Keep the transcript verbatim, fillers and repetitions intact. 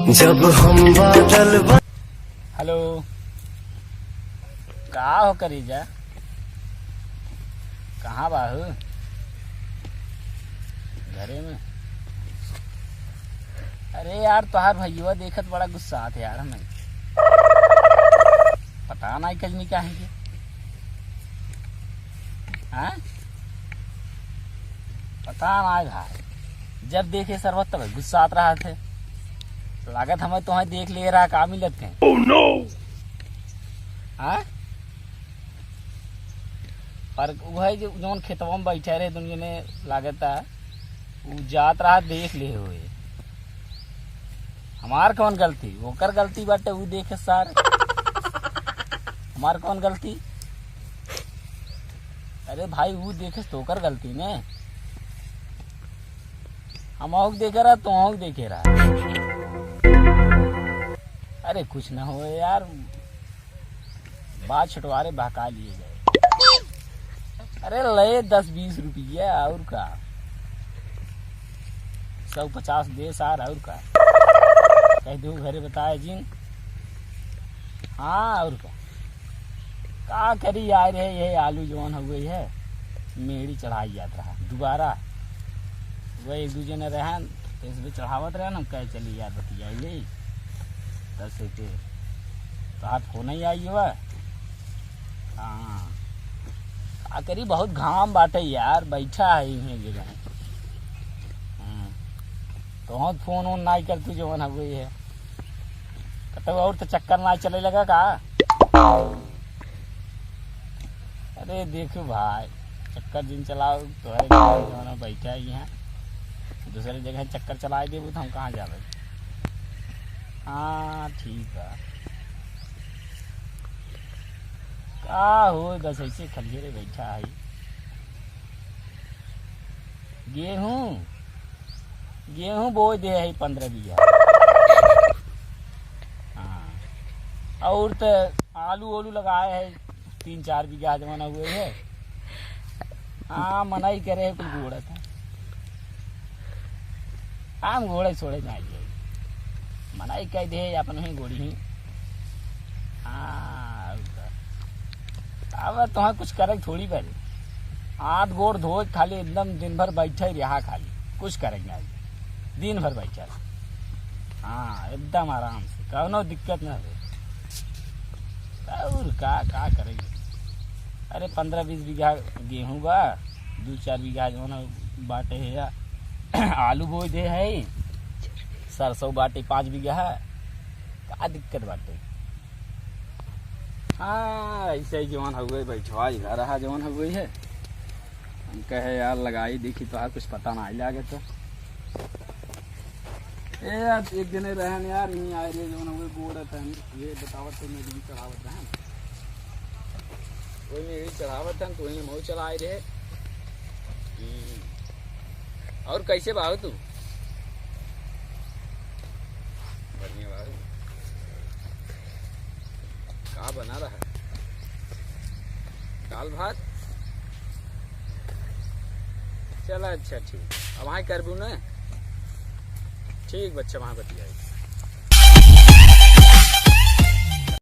जब हम बादल बन हेलो, का हो करेजा? कहाँ बाहू? घरे में? अरे यार, तोहार भइया देखत बड़ा गुस्सात है यार हमें। पता नाहीं कजनी काहे के। हाँ? पता नाहीं भाई, जब देखे सरवा तब गुस्सात रहत है। लागत हमें तोहें देख ले रहा, का मिलत है? Oh no! हाँ? पर वही जो, जौन खेतवा में बैठे रहे, दुनिया में लागत है, उ जात रहा देख ले हुए। हमार कौन गलती? ओकर गलती बाटे, उ देखे सार। हमार कौन गलती? अरे भाई, उ देखे तो ओकर गलती ने। हम अहूक देखे रहा, तो अहूक देखे रहा। अरे कुछ ना हो यार, बात छुटवारे बहका लिए गए। अरे ले दस बीस रुपया, और का, सौ पचास दे सार, और का, कह दो घरे बताए जिन। हाँ, और का, का करी यार, ये, ये आलू जौन हो गई है, मेड़ी चढ़ाई जात रहा दोबारा। वह एक दू जने रहन, तो इसमें चढ़ावत रहन, हम कहे चली यार बतियाई ले। दस रुपये तो हाथ फोन ही आई हुआ। हाँ, का करी, बहुत घाम बाटे यार, बैठा है इन्हें जगह। हाँ, तो हम फोन वोन नाई कर तू जवन हो गई है। कतौ और तो चक्कर नाई चले लगा का? अरे देखो भाई, चक्कर जिन चलाओ, तोहरे जवन बैठा ही हैं, दूसरे जगह चक्कर चलाए देबू तो हम कहाँ जावे? हाँ ठीक है। का हो, बस ऐसे खलिए रे बैठा है। गेहूं, गेहूं बोए दे है पन्द्रह बीघा। हाँ, और तो आलू ओलू लगाए है तीन चार बीघा जमाना हुए है। हाँ, मनाई करे है कुल गोड़त है। हम गोड़े छोड़े ना आइए, मनाई कह दे अपन ही गोड़ी ही। हाँ, अब तो कुछ करे थोड़ी बारी। हाथ गोड़ धोए खाली एकदम दिन भर बैठे ही रहा, खाली कुछ करे ना आइए, दिन भर बैठे रहा। हाँ, एकदम आराम से, कौनो दिक्कत ना हो। और का, का करेंगे? अरे पन्द्रह बीस बीघा गेहूं बा, दू चार बीघा जौन बाटे है या आलू बोए दे है, सरसों बाटे पाँच बीघा, का दिक्कत बाटे? हाँ, ऐसे ही जौन हो गई बैठवा ही घर रहा जौन हो गई है। हम कहे यार लगाई देखी, तोहार कुछ पता ना आई लागे तो। ए यार, एक दिन रहन यार, यहीं आए रहे, जौन हुए गोड़ रहन, ये बतावत तो मैं भी चढ़ावत रहन। कोई में भी चढ़ावत रहन, कोई में मऊ चला आए रहे। हम्म। और कैसे बाहू तू? बढ़िया बाहू। का बना रहा? दाल भात? चला, अच्छा, ठीक। अब वहाँ करबू ना? ठीक, बच्चा, वहाँ बतियाई।